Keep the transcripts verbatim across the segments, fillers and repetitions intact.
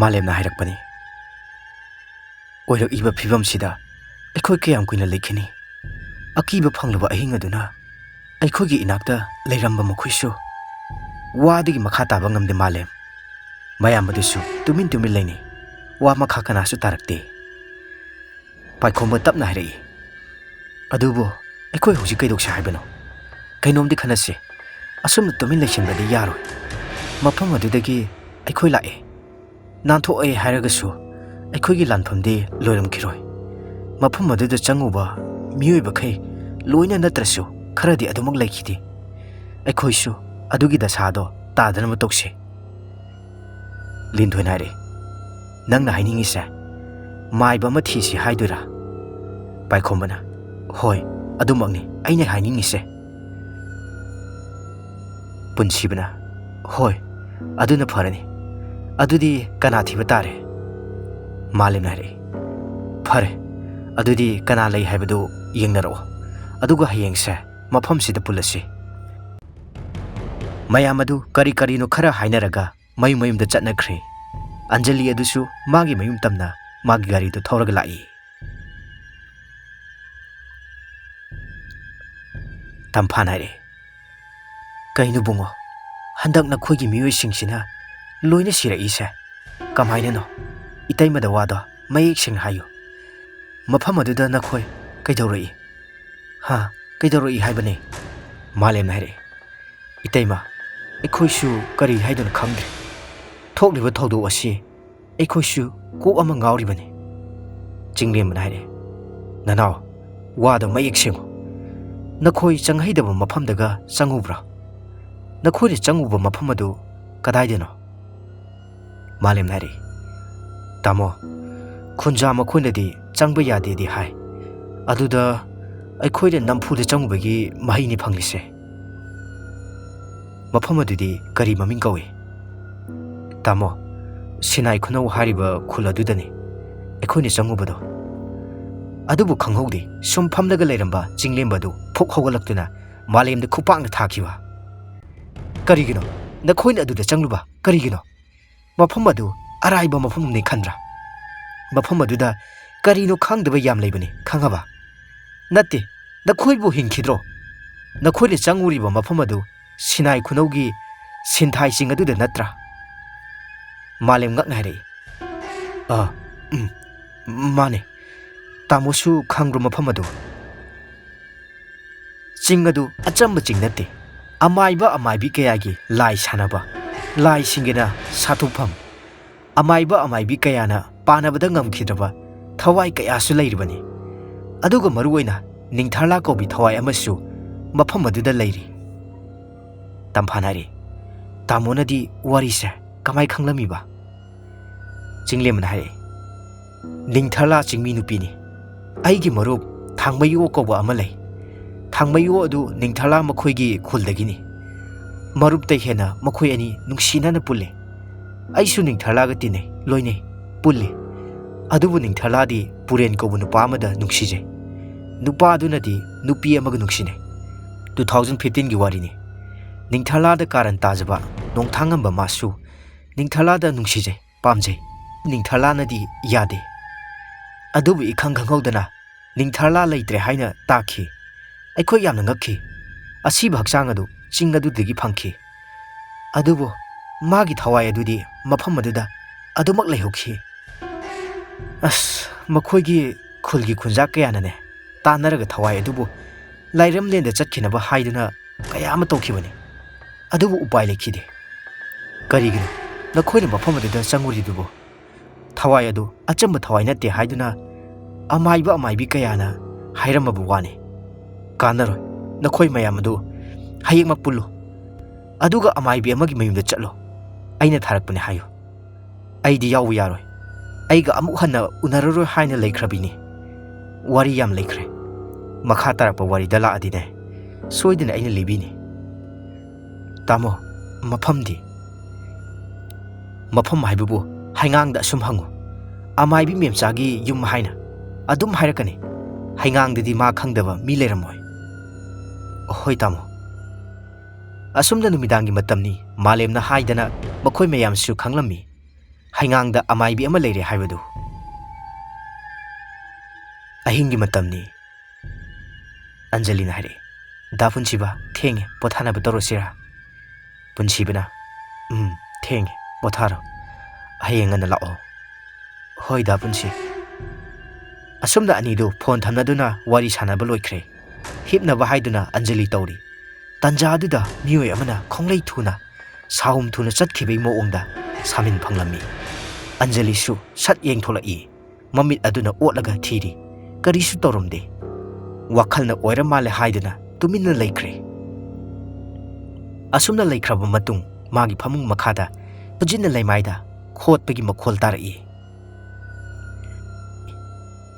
ꯃꯥꯂꯦꯝꯅ ꯍꯥꯏꯔꯛꯄꯅꯤ꯫ ꯑꯣꯏꯔꯛꯏꯕ ꯐꯤꯕꯝꯁꯤꯗ ꯑꯩꯈꯣꯏ ꯀꯌꯥꯝ ꯀꯨꯏꯅ ꯂꯩꯈꯤꯅꯤ? ꯑꯀꯤꯕ ꯐꯪꯂꯕ ꯑꯍꯤꯡ ꯑꯗꯨꯅ ꯑꯩꯈꯣꯏꯒꯤ ꯏꯅꯥꯛꯇ ꯂꯩꯔꯝꯕ ꯃꯈꯣꯏꯁꯨ ꯋꯥꯗꯒꯤ ꯃꯈꯥ ꯇꯥꯕ ꯉꯝꯗꯦ ꯃꯥꯂꯦꯝ꯫ ꯃꯌꯥꯝ ꯑꯗꯨꯁꯨ ꯇꯨꯃꯤꯟ ꯇꯨꯃꯤꯟ ꯂꯩꯅꯩ꯫ ꯋꯥ ꯃꯈꯥ ꯀꯅꯥꯁꯨ ꯇꯥꯔꯛꯇꯦ꯫ ꯄꯥꯏꯈꯣꯝꯕ ꯇꯞꯅ ꯍꯥꯏꯔꯛꯏ, "ꯑꯗꯨꯕꯨ ꯑꯩꯈꯣꯏ ꯍꯧꯖꯤꯛ ꯀꯩꯗꯧꯁꯦ ꯍꯥꯏꯕꯅꯣ? ꯀꯩꯅꯣꯝꯗꯤ ꯈꯟꯅꯁꯤ꯫ ꯑꯁꯨꯝꯅ ꯇꯨꯃꯤꯟ ꯂꯩꯁꯤꯟꯕꯗꯤ ꯌꯥꯔꯣꯏ꯫ ꯃꯐꯝ ꯑꯗꯨꯗꯒꯤ ꯑꯩꯈꯣꯏ ꯂꯥꯛꯑꯦ꯫ ꯅꯥꯟꯊꯣꯛꯑꯦ ꯍꯥꯏꯔꯒꯁꯨ ꯑꯩꯈꯣꯏꯒꯤ ꯂꯥꯟꯐꯝꯗꯤ ꯂꯣꯏꯔꯝꯈꯤꯔꯣꯏ꯫ ꯃꯐꯝ ꯑꯗꯨꯗ ꯆꯪꯉꯨꯕ ꯃꯤꯑꯣꯏꯕꯈꯩ ꯂꯣꯏꯅ ꯅꯠꯇ꯭ꯔꯁꯨ ꯈꯔꯗꯤ ꯑꯗꯨꯃꯛ ꯂꯩꯈꯤꯗꯦ꯫ ꯑꯩꯈꯣꯏꯁꯨ ꯑꯗꯨꯒꯤ ꯗꯁꯥꯗꯣ ꯇꯥꯗꯅꯕ ꯇꯧꯁꯤ꯫" ꯂꯤꯟꯊꯣꯏꯅ ꯍꯥꯏꯔꯛꯏ, "ꯅꯪꯅ ꯍꯥꯏꯅꯤꯡꯉꯤꯁꯦ ꯃꯥꯏꯕ ꯑꯃ ꯊꯤꯁꯤ ꯍꯥꯏꯗꯣꯏꯔꯥ?" ꯄꯥꯏꯈꯣꯝꯕꯅ, "ꯍꯣꯏ, ꯑꯗꯨꯃꯛꯅꯤ ꯑꯩꯅ ꯍꯥꯏꯅꯤꯡꯉꯤꯁꯦ꯫" ꯄꯨꯟꯁꯤꯕꯅ, "ꯍꯣꯏ, ꯑꯗꯨꯅ ꯐꯔꯅꯤ꯫ ꯑꯗꯨꯗꯤ ꯀꯅꯥ ꯊꯤꯕ ꯇꯥꯔꯦ?" ꯃꯥꯂꯦꯝꯅ ꯍꯥꯏꯔꯛꯏ, "ꯐꯔꯦ, ꯑꯗꯨꯗꯤ ꯀꯅꯥ ꯂꯩ ꯍꯥꯏꯕꯗꯨ ꯌꯦꯡꯅꯔꯛꯑꯣ꯫ ꯑꯗꯨꯒ ꯍꯌꯦꯡꯁꯦ ꯃꯐꯝꯁꯤꯗ ꯄꯨꯜꯂꯁꯤ꯫" ꯃꯌꯥꯝ ꯑꯗꯨ ꯀꯔꯤ ꯀꯔꯤꯅꯣ ꯈꯔ ꯍꯥꯏꯅꯔꯒ ꯃꯌꯨꯝ ꯃꯌꯨꯝꯗ ꯆꯠꯅꯈ꯭ꯔꯦ꯫ ꯑꯟꯖꯂꯤ ꯑꯗꯨꯁꯨ ꯃꯥꯒꯤ ꯃꯌꯨꯝ ꯇꯝꯅ ꯃꯥꯒꯤ ꯒꯥꯔꯤꯗꯨ ꯊꯧꯔꯒ ꯂꯥꯛꯏ꯫ ꯇꯝꯐꯥꯟ ꯍꯥꯏꯔꯛꯑꯦ, "ꯀꯩꯅꯣ ꯕꯨꯡꯉꯣ, ꯍꯟꯗꯛ ꯅꯈꯣꯏꯒꯤ ꯃꯤꯑꯣꯏꯁꯤꯡꯁꯤꯅ ꯂꯣꯏꯅ ꯁꯤꯔꯛꯏꯁꯦ ꯀꯃꯥꯏꯅꯅꯣ? ꯏꯇꯩꯃꯗ ꯋꯥꯗꯣ ꯃꯌꯦꯛ ꯁꯦꯡꯅ ꯍꯥꯏꯌꯨ꯫ ꯃꯐꯝ ꯑꯗꯨꯗ ꯅꯈꯣꯏ ꯀꯩꯗꯧꯔꯛꯏ? ꯍꯥ? ꯀꯩꯗꯧꯔꯛꯏ ꯍꯥꯏꯕꯅꯦ?" ꯃꯥꯂꯦꯝꯅ ꯍꯥꯏꯔꯛꯑꯦ, "ꯏꯇꯩꯃ, ꯑꯩꯈꯣꯏꯁꯨ ꯀꯔꯤ ꯍꯥꯏꯗꯣꯏꯅꯣ ꯈꯪꯗ꯭ꯔꯦ꯫ ꯊꯣꯛꯂꯤꯕ ꯊꯧꯗꯣꯛ ꯑꯁꯤ ꯑꯩꯈꯣꯏꯁꯨ ꯀꯣꯛ ꯑꯃ ꯉꯥꯎꯔꯤꯕꯅꯤ꯫" ꯆꯤꯡꯂꯦꯝꯕꯅ ꯍꯥꯏꯔꯛꯑꯦ, "ꯅꯅꯥꯎ, ꯋꯥꯗꯣ ꯃꯌꯦꯛ ꯁꯦꯡꯉꯨ꯫ ꯅꯈꯣꯏ ꯆꯪꯍꯩꯗꯕ ꯃꯐꯝꯗꯒ ꯆꯪꯉꯨꯕ꯭ꯔꯥ? ꯅꯈꯣꯏꯅ ꯆꯪꯉꯨꯕ ꯃꯐꯝ ꯑꯗꯨ ꯀꯗꯥꯏꯗꯅꯣ?" ꯃꯥꯂꯦꯝꯅ ꯍꯥꯏꯔꯛꯏ, "ꯇꯥꯃꯣ, ꯈꯨꯟꯖꯥ ꯃꯈꯣꯏꯅꯗꯤ ꯆꯪꯕ ꯌꯥꯗꯦꯗꯤ ꯍꯥꯏ꯫ ꯑꯗꯨꯗ ꯑꯩꯈꯣꯏꯅ ꯅꯝꯐꯨꯗ ꯆꯪꯉꯨꯕꯒꯤ ꯃꯍꯩꯅꯤ ꯐꯪꯂꯤꯁꯦ꯫" "ꯃꯐꯝ ꯑꯗꯨꯗꯤ ꯀꯔꯤ ꯃꯃꯤꯡ ꯀꯧꯏ?" "ꯇꯥꯃꯣ, ꯁꯤꯅꯥꯏ ꯈꯨꯅꯧ ꯍꯥꯏꯔꯤꯕ ꯈꯨꯜ ꯑꯗꯨꯗꯅꯤ ꯑꯩꯈꯣꯏꯅ ꯆꯪꯉꯨꯕꯗꯣ꯫" ꯑꯗꯨꯕꯨ ꯈꯪꯍꯧꯗꯦ, ꯁꯨꯝ ꯐꯝꯂꯒ ꯂꯩꯔꯝꯕ ꯆꯤꯡꯂꯦꯝꯕ ꯑꯗꯨ ꯐꯨꯛ ꯍꯧꯒꯠꯂꯛꯇꯨꯅ ꯃꯥꯂꯦꯝꯗ ꯈꯨꯄꯥꯛꯅ ꯊꯥꯈꯤꯕ꯫ "ꯀꯔꯤꯒꯤꯅꯣ ꯅꯈꯣꯏꯅ ꯑꯗꯨꯗ ꯆꯪꯂꯨꯕ? ꯀꯔꯤꯒꯤꯅꯣ? ꯃꯐꯝ ꯑꯗꯨ ꯑꯔꯥꯏꯕ ꯃꯐꯝꯅꯤ ꯈꯟꯗ꯭ꯔꯥ? ꯃꯐꯝ ꯑꯗꯨꯗ ꯀꯔꯤꯅꯣ ꯈꯪꯗꯕ ꯌꯥꯝ ꯂꯩꯕꯅꯤ, ꯈꯪꯉꯕ? ꯅꯠꯇꯦ, ꯅꯈꯣꯏꯕꯨ ꯍꯤꯡꯈꯤꯗ꯭ꯔꯣ? ꯅꯈꯣꯏꯅ ꯆꯪꯉꯨꯔꯤꯕ ꯃꯐꯝ ꯑꯗꯨ ꯁꯤꯅꯥꯏ ꯈꯨꯅꯧꯒꯤ ꯁꯤꯟꯊꯥꯏ ꯆꯤꯡ ꯑꯗꯨꯗ ꯅꯠꯇ꯭ꯔꯥ? ꯃꯥꯂꯦꯝ ꯉꯛꯅ ꯍꯥꯏꯔꯛꯏ꯫ "ꯑꯥ, ꯎꯝ, ꯃꯥꯅꯦ꯫ ꯇꯥꯃꯣꯁꯨ ꯈꯪꯕ꯭ꯔꯣ ꯃꯐꯝ ꯑꯗꯨ?" ꯆꯤꯡ ꯑꯗꯨ ꯑꯆꯝꯕ ꯆꯤꯡ ꯅꯠꯇꯦ꯫ ꯑꯃꯥꯏꯕ ꯑꯃꯥꯏꯕꯤ ꯀꯌꯥꯒꯤ ꯂꯥꯏ ꯁꯥꯟꯅꯕ, ꯂꯥꯏꯁꯤꯡꯒꯤꯅ ꯁꯥꯊꯨꯐꯝ, ꯑꯃꯥꯏꯕ ꯑꯃꯥꯏꯕꯤ ꯀꯌꯥꯅ ꯄꯥꯟꯅꯕꯗ ꯉꯝꯈꯤꯗ꯭ꯔꯕ ꯊꯋꯥꯏ ꯀꯌꯥꯁꯨ ꯂꯩꯔꯤꯕꯅꯤ꯫ ꯑꯗꯨꯒ ꯃꯔꯨꯑꯣꯏꯅ ꯅꯤꯡꯊꯥꯂꯥ ꯀꯧꯕꯤ ꯊꯋꯥꯏ ꯑꯃꯁꯨ ꯃꯐꯝ ꯑꯗꯨꯗ ꯂꯩꯔꯤ꯫ ꯇꯝꯐꯥꯅ ꯍꯥꯏꯔꯛꯏ, "ꯇꯥꯃꯣꯅꯗꯤ ꯋꯥꯔꯤꯁꯦ ꯀꯃꯥꯏ ꯈꯪꯂꯝꯃꯤꯕ?" ꯆꯤꯡꯂꯦꯝꯕꯅ ꯍꯥꯏꯔꯛꯏ, "ꯅꯤꯡꯊꯥꯂꯥ ꯆꯤꯡꯃꯤ ꯅꯨꯄꯤꯅꯤ꯫ ꯑꯩꯒꯤ ꯃꯔꯨꯞ ꯊꯥꯡꯃꯩꯌꯣ ꯀꯧꯕ ꯑꯃ ꯂꯩ꯫ ꯊꯥꯡꯃꯩꯌꯣ ꯑꯗꯨ ꯅꯤꯡꯊꯥꯂꯥ ꯃꯈꯣꯏꯒꯤ ꯈꯨꯜꯗꯒꯤꯅꯤ꯫ ꯃꯔꯨꯞꯇꯩ ꯍꯦꯟꯅ ꯃꯈꯣꯏ ꯑꯅꯤ ꯅꯨꯡꯁꯤꯅꯅ ꯄꯨꯜꯂꯤ꯫ ꯑꯩꯁꯨ ꯅꯤꯡꯊꯥꯂꯥꯒ ꯇꯤꯟꯅꯩ, ꯂꯣꯏꯅꯩ, ꯄꯨꯜꯂꯤ꯫ ꯑꯗꯨꯕꯨ ꯅꯤꯡꯊꯥꯂꯥꯗꯤ ꯄꯨꯔꯦꯟ ꯀꯧꯕ ꯅꯨꯄꯥ ꯑꯃꯗ ꯅꯨꯡꯁꯤꯖꯩ꯫ ꯅꯨꯄꯥ ꯑꯗꯨꯅꯗꯤ ꯅꯨꯄꯤ ꯑꯃꯒ ꯅꯨꯡꯁꯤꯅꯩ꯫ Two thousand fifteen ꯒꯤ ꯋꯥꯔꯤꯅꯤ꯫ ꯅꯤꯡꯊꯥꯂꯥꯗ ꯀꯥꯔꯟ ꯇꯥꯖꯕ ꯅꯣꯡꯊꯥꯡꯉꯝꯕ ꯃꯥꯁꯨ ꯅꯤꯡꯊꯥꯂꯥꯗ ꯅꯨꯡꯁꯤꯖꯩ, ꯄꯥꯝꯖꯩ꯫ ꯅꯤꯡꯊꯥꯂꯥꯅꯗꯤ ꯌꯥꯗꯦ꯫ ꯑꯗꯨꯕꯨ ꯏꯈꯪ ꯈꯪꯍꯧꯗꯅ ꯅꯤꯡꯊꯥꯂꯥ ꯂꯩꯇ꯭ꯔꯦ ꯍꯥꯏꯅ ꯇꯥꯈꯤ꯫ ꯑꯩꯈꯣꯏ ꯌꯥꯝꯅ ꯉꯛꯈꯤ꯫ ꯑꯁꯤꯕ ꯍꯛꯆꯥꯡ ꯑꯗꯨ ꯆꯤꯡ ꯑꯗꯨꯗꯒꯤ ꯐꯪꯈꯤ꯫ ꯑꯗꯨꯕꯨ ꯃꯥꯒꯤ ꯊꯋꯥꯏ ꯑꯗꯨꯗꯤ ꯃꯐꯝ ꯑꯗꯨꯗ ꯑꯗꯨꯃꯛ ꯂꯩꯍꯧꯈꯤ꯫ ꯑꯁ, ꯃꯈꯣꯏꯒꯤ ꯈꯨꯜꯒꯤ ꯈꯨꯟꯖꯥ ꯀꯌꯥꯅꯅꯦ ꯇꯥꯟꯅꯔꯒ ꯊꯋꯥꯏ ꯑꯗꯨꯕꯨ ꯂꯥꯏꯔꯝꯂꯦꯟꯗ ꯆꯠꯈꯤꯅꯕ ꯍꯥꯏꯗꯨꯅ ꯀꯌꯥ ꯑꯃ ꯇꯧꯈꯤꯕꯅꯤ꯫ ꯑꯗꯨꯕꯨ ꯎꯄꯥꯏ ꯂꯩꯈꯤꯗꯦ꯫ ꯀꯔꯤꯒꯤꯅꯣ ꯅꯈꯣꯏꯅ ꯃꯐꯝ ꯑꯗꯨꯗ ꯆꯪꯉꯨꯔꯤꯗꯨꯕꯨ? ꯊꯋꯥꯏ ꯑꯗꯨ ꯑꯆꯝꯕ ꯊꯋꯥꯏ ꯅꯠꯇꯦ ꯍꯥꯏꯗꯨꯅ ꯑꯃꯥꯏꯕ ꯑꯃꯥꯏꯕꯤ ꯀꯌꯥꯅ ꯍꯥꯏꯔꯝꯃꯕ ꯋꯥꯅꯤ꯫ ꯀꯥꯟꯅꯔꯣꯏ꯫ ꯅꯈꯣꯏ ꯃꯌꯥꯝ ꯑꯗꯨ ꯍꯌꯦꯡꯃꯛ ꯄꯨꯜꯂꯨ꯫ ꯑꯗꯨꯒ ꯑꯃꯥꯏꯕꯤ ꯑꯃꯒꯤ ꯃꯌꯨꯝꯗ ꯆꯠꯂꯨ꯫ ꯑꯩꯅ ꯊꯥꯔꯛꯄꯅꯦ ꯍꯥꯏꯌꯨ꯫ ꯑꯩꯗꯤ ꯌꯥꯎꯕ ꯌꯥꯔꯣꯏ꯫ ꯑꯩꯒ ꯑꯃꯨꯛ ꯍꯟꯅ ꯎꯅꯔꯔꯣꯏ ꯍꯥꯏꯅ ꯂꯩꯈ꯭ꯔꯕꯤꯅꯤ꯫ ꯋꯥꯔꯤ ꯌꯥꯝ ꯂꯩꯈ꯭ꯔꯦ꯫ ꯃꯈꯥ ꯇꯥꯔꯛꯄ ꯋꯥꯔꯤꯗ ꯂꯥꯛꯑꯗꯤꯅꯦ, ꯁꯣꯏꯗꯅ ꯑꯩꯅ ꯂꯤꯕꯤꯅꯤ꯫ ꯇꯥꯃꯣ, ꯃꯐꯝꯗꯤ? ꯃꯐꯝ ꯍꯥꯏꯕꯕꯨ ꯍꯩꯉꯥꯡꯗ ꯑꯁꯨꯝ ꯍꯪꯉꯨ꯫ ꯑꯃꯥꯏꯕꯤ ꯃꯦꯝꯆꯥꯒꯤ ꯌꯨꯝ ꯍꯥꯏꯅ ꯑꯗꯨꯝ ꯍꯥꯏꯔꯛꯀꯅꯤ꯫ ꯍꯩꯉꯥꯡꯗꯗꯤ ꯃꯥ ꯈꯪꯗꯕ ꯃꯤ ꯂꯩꯔꯝꯃꯣꯏ꯫ ꯍꯣꯏ ꯇꯥꯃꯣ꯫ ꯑꯁꯨꯝꯅ ꯅꯨꯃꯤꯗꯥꯡꯒꯤ ꯃꯇꯝꯅꯤ꯫ ꯃꯥꯂꯦꯝꯅ ꯍꯥꯏꯗꯅ ꯃꯈꯣꯏ ꯃꯌꯥꯝꯁꯨ ꯈꯪꯂꯝꯃꯤ꯫ ꯍꯩꯉꯥꯡꯗ ꯑꯃꯥꯏꯕꯤ ꯑꯃ ꯂꯩꯔꯦ ꯍꯥꯏꯕꯗꯨ꯫ "ꯑꯍꯤꯡꯒꯤ ꯃꯇꯝꯅꯤ," ꯑꯟꯖꯂꯤꯅ ꯍꯥꯏꯔꯛꯏ꯫ "ꯗꯥ ꯄꯨꯟꯁꯤꯕ, ꯊꯦꯡꯉꯦ, ꯄꯣꯊꯥꯅꯕ ꯇꯧꯔꯁꯤꯔꯥ?" ꯄꯨꯟꯁꯤꯕꯅ, "ꯎꯝ, ꯊꯦꯡꯉꯦ, ꯄꯣꯊꯥꯔꯣ꯫ ꯍꯌꯦꯡ ꯉꯟꯅ ꯂꯥꯛꯑꯣ꯫" "ꯍꯣꯏ, ꯗꯥ ꯄꯨꯟꯁꯤ꯫" ꯑꯁꯨꯝꯅ ꯑꯅꯤꯗꯨ ꯐꯣꯟ ꯊꯝꯅꯗꯨꯅ ꯋꯥꯔꯤ ꯁꯥꯟꯅꯕ ꯂꯣꯏꯈ꯭ꯔꯦ꯫ ꯍꯤꯞꯅꯕ ꯍꯥꯏꯗꯨꯅ ꯑꯟꯖꯂꯤ ꯇꯧꯔꯤ꯫ ꯇꯟꯖꯥ ꯑꯗꯨꯗ ꯃꯤꯑꯣꯏ ꯑꯃꯅ ꯈꯣꯡꯂꯩ ꯊꯨꯅ ꯁꯥꯍꯨꯝ ꯊꯨꯅ ꯆꯠꯈꯤꯕꯒꯤ ꯃꯑꯣꯡꯗ ꯁꯥꯃꯤꯟ ꯐꯪꯂꯝꯃꯤ꯫ ꯑꯟꯖꯂꯤꯁꯨ ꯁꯠ ꯌꯦꯡꯊꯣꯛꯂꯛꯏ꯫ ꯃꯃꯤꯠ ꯑꯗꯨꯅ ꯑꯣꯠꯂꯒ ꯊꯤꯔꯤ꯫ ꯀꯔꯤꯁꯨ ꯇꯧꯔꯝꯗꯦ꯫ ꯋꯥꯈꯜꯅ ꯑꯣꯏꯔ ꯃꯥꯜꯂꯦ ꯍꯥꯏꯗꯨꯅ ꯇꯨꯃꯤꯟꯅ ꯂꯩꯈ꯭ꯔꯦ꯫ ꯑꯁꯨꯝꯅ ꯂꯩꯈ꯭ꯔꯕ ꯃꯇꯨꯡ ꯃꯥꯒꯤ ꯐꯃꯨꯡ ꯃꯈꯥꯗ ꯈꯨꯖꯤꯟꯅ ꯂꯩꯃꯥꯏꯗ ꯈꯣꯠꯄꯒꯤ ꯃꯈꯣꯜ ꯇꯥꯔꯛꯏ꯫